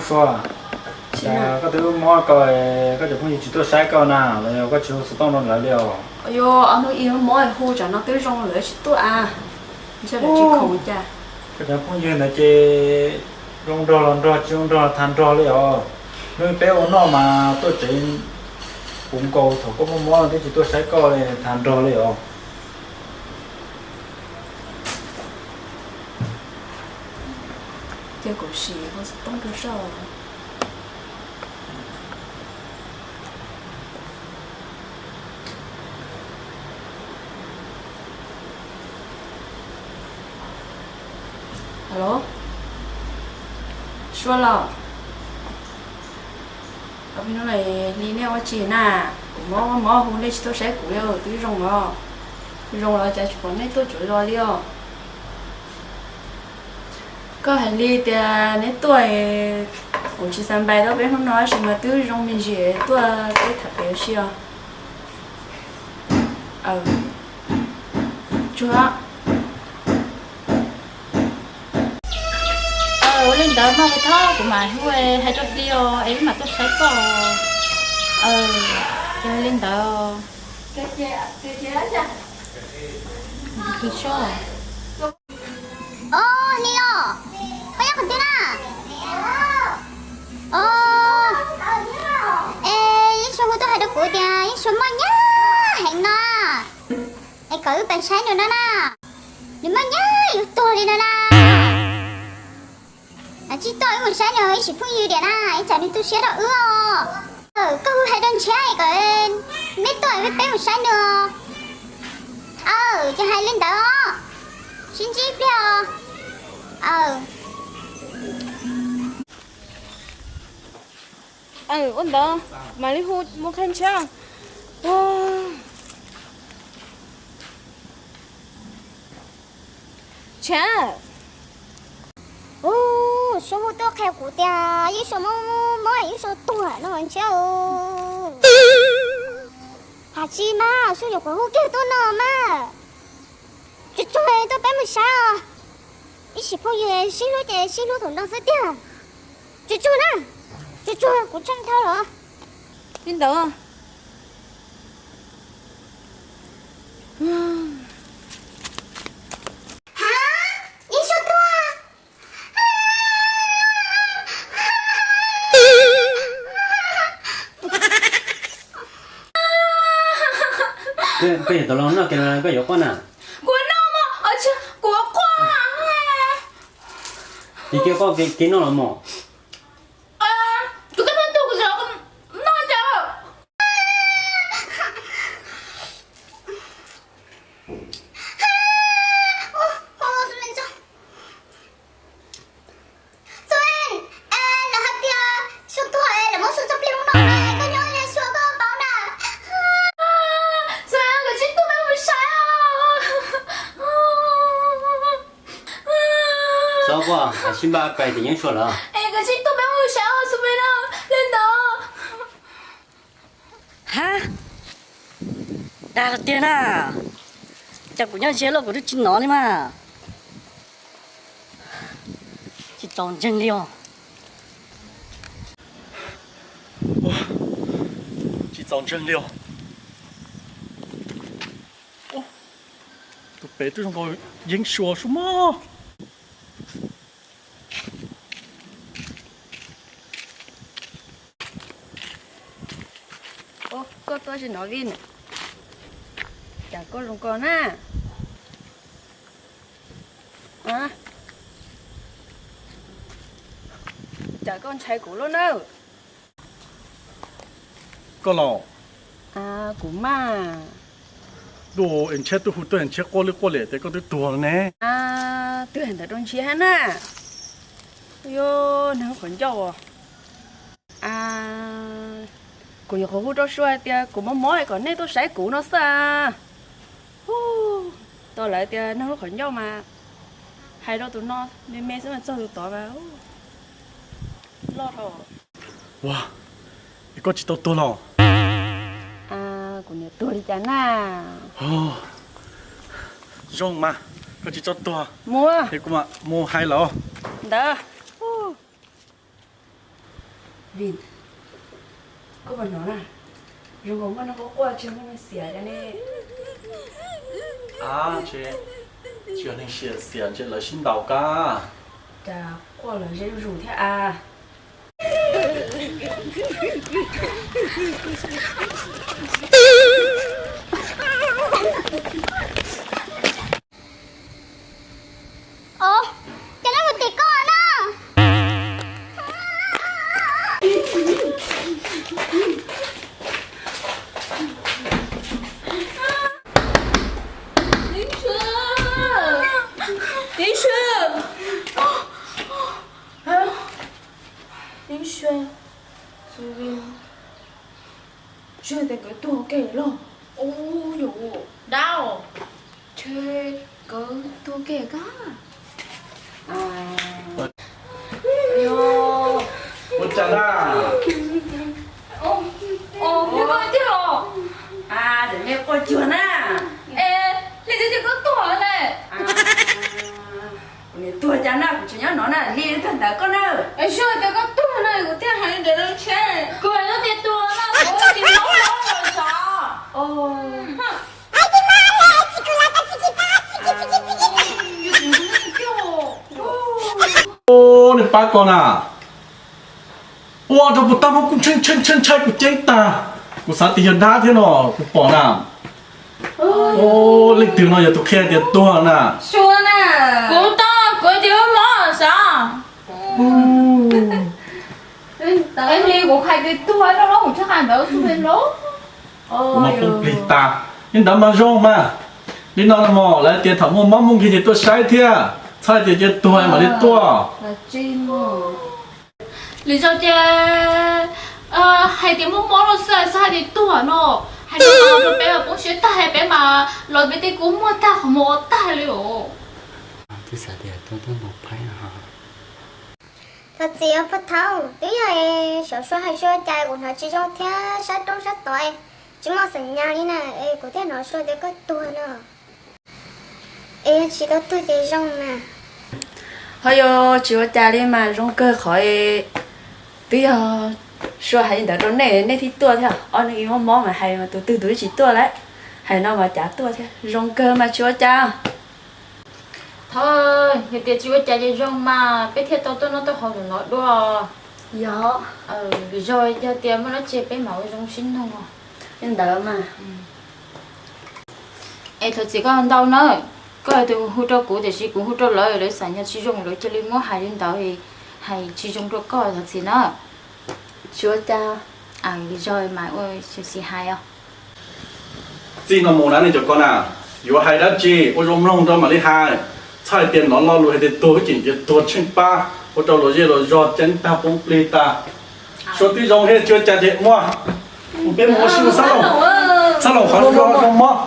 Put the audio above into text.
Sua, koj twb mob koj, koj cov phooj ywg tsis tuaj saib koj na, los yog koj tsis hu xov tooj rau lawv li os? Yog ob hnub ib mob hu tsam no twb zoo lawv tsis tuaj a. Ntshe lawv tsis khoom cas. Koj cov phooj ywg ntawd ces zoo nrog los nrog, tsis zoo nrog los tag nrog li os. Hnub peb ua noj mas tuaj tsev puv nkaus, thaum koj mob mob twb tsis tuaj saib koj li tag nrog li os. Ces kuv sim hu xov tooj rau soj. Alo, Sua los? Li nej ua tsi na? Kuv mob mob hu nej tsis tuaj saib kuv li, twb zoo los, zoo los cas tsis pom nej tuaj tsuav zos li os. Koj hais li tias neb tuaj, kuv tsis xav npais tau peb hnub no tab sis mas twb zoo me ntsis tuaj peb tham pem ua si os. Tsuag. Ua li ntawd no Thob, kuv mam hu hais rau Hli os es wb mam tuaj saib koj. Ces li ntawd. Os, Hli os, koj nyob qhov twg na? Os, es Yeeb Suav hu tuaj hais rau kuv tias Yeeb Suav mob nyab heev no, es kom wb pais saib nws no na. Nws mob nyab yuav tuag li no na. Tsis tuaj wb mus saib nws ib sim phooj ywg tiam na, ib tsam nws tu siab rau wb os. Koj hu hais rau Ntshiab kom neb tuaj peb mus saib nws os. Ces hais li ntawd os. Sib ntsib ib pliag os. Ua ntawd mam li hu mus qhia Ntshiab. Ntshiab. Ub, Suav hu tuaj qhia kuv tias Yeeb Suav mob mob, Yeeb Suav tuag no Ntshiab. Hais tsis mas Suav yuav kom hu kiag tuaj no mas. Tsuag tsuag tuaj peb mus saib os. Ib sim phooj ywg sib hlub ces sib hlub thaum no xwb tiag. Tsuag tsuag na, tsuag tsuag kuv tsheej dhau los. Li ntawd. Ha, Yeeb Suav tuag. Koj yog tau los noj kev los koj yuav quaj na? Kuv noj mas, kuv quaj. Ces cia koj kev noj los mog. Kuv koj noj tug kuv noj cas. Lawv hais tias Suav tuag, lawv muab Suav tso plig hnub no, koj nyob li Suav koj paub na. Txhob quaj, sib npaj pais tim Yeeb Suav lawm. Es koj tsis tuaj peb mus saib os, xub peb no, li ntawd. Ha, dag tiag na. Cas kuv nyob ze loj kuv twb tsis hnov li mas. Tsis txaus ntseeg li os. Tsis txaus ntseeg li os. Tus pem twb zoo nkaus Yeeb Suav sub mog. Koj tuaj tsis hnov vij na. Cas koj zoo ko na. Cas koj ntshai kuv lub nawb. Koj los? Kuv mas. Ntuj, es Ntshiab twb hu tuaj, Ntshiab quaj lwj quaj liam tias koj twb tuag ne. Twb hais ntawd rau Ntshiab hab na. Yog neeg qhov ncauj. Kuv nyuam qhuav hu rau Sua hais tias kuv mob mob kom nej tuaj saib kuv no xwb. Tau lawv tias neeg lub qhov ncauj mas hais rau tus no me me xwb mas txog tus tod mas loj dhau. Ua, es koj tsis tau tuag los? Kuv niam tuag li cas na. Zoo mas, koj tsis tau tuag. Mus, es kuv mam mus hais lawv ntawd. Vim, koj puas hnov na, zoo nkaus muaj neeg quaj quaj, tsis yog muaj neeg xiam li ne. A, tsis yog neeg xiam, xiam ntshe lawv sib ntaus kab. Cas quaj lom zem zuj zus thiab a. Os, cas neb mus tim koj na? Deeb Sua, Deeb Sua, Deeb Sua, txhob tias nkawd tuag kiag los? Ub, yus dab, ntshe nkawd tuag kiag kab. Ua cas na? Ua, ua tiag los? A, ntawm nej quaj cuag na. Es, Hli twb tias koj tuag ne. Kuv niam tuag cas na, kuv tseem nyob no na, Hli twb tuag ntawm koj na. Es Sua tias koj tuag na, kuv thiaj hais li ntawd rau ntshe. Kuv hais koj tias tuag na, kuv tias mob mob los sav. Ua, nej pab ko na. Ua rau kuv tag, kuv ntshai ntshai ntshai ntshai, kuv ceeb tag. Kuv xav tias yog dab thiab no, kuv pom na. Ua, leej twg no yog tus qhia tias tuag na? Sua na. Kuv tau, kuv tias mob sav. Li kuv hais tias tuag rau lawv, kuv tsis hais ntawd xwb los. Kuv mas poob plig tas. Li ntawd mas zoo mas. Li no mas lawv tias thaum muaj mob muaj nkeeg ces tuaj saib thiab, txhob hais tias cia tuag mam li tuaj. Lwm zaus ces hais tias muaj mob no xwb, txhob hais tias tuag no. Hais no rau peb mas poob siab tag, peb mas los peb tej kua muag tag, qhov muag ua tag li os. Twb xav tias tuaj tuaj mus phaib no. Thov txim os pog thaub, twb yog xyov Sua hais Sua cas kuv hnov tsis zoo thiab sab roob sab tod, tsis muaj xeem nyas li na, es kuv thiaj hnov Sua tias koj tuag no. Es yog tsis tau tuag ces zoo mas. Ho yog tsis ua cas li mas zoo kawg qhov twb yog Sua hais li ntawd rau nej, nej thiaj tuaj thiab. Ob neeg ib muaj mob mas hais mas tus twg tus twg tsis tuaj lawm. Hais no mas cav tuaj thiab, zoo kawg mas tsis ua cas. Thov, yog tias tsis ua cas ces zoo mas peb thiaj tau tuaj noj tuaj haus ntawm no dua. Yog, yog tias muaj dab tsi peb mam ua zoo sib nug li ntawd mas. Es thov txim koj ntau na, koj tus hu rau kuv tiam sis kuv hu rau lawv, lawv xav nyas tsis zoo lawv cia li muab hais li ntawd, hais tsis zoo rau koj, thov txim na. Tsis ua cas, yog mas ua xyem xim hais os. Txij no mus na nej cov ko na, yuav hais dab tsi ua zoo mloog rau mam li hais. Txhob hais tias hnov lo lus hais tias tuag ces cia tuag tsheej pab, ua rau luag zej luag zog ceeb tag poob plig tag. Sua twb zoo thiab, tsis ua cas ces mus, peb mus ua si mus xab laum, xab laum qhov zoo zoo mob.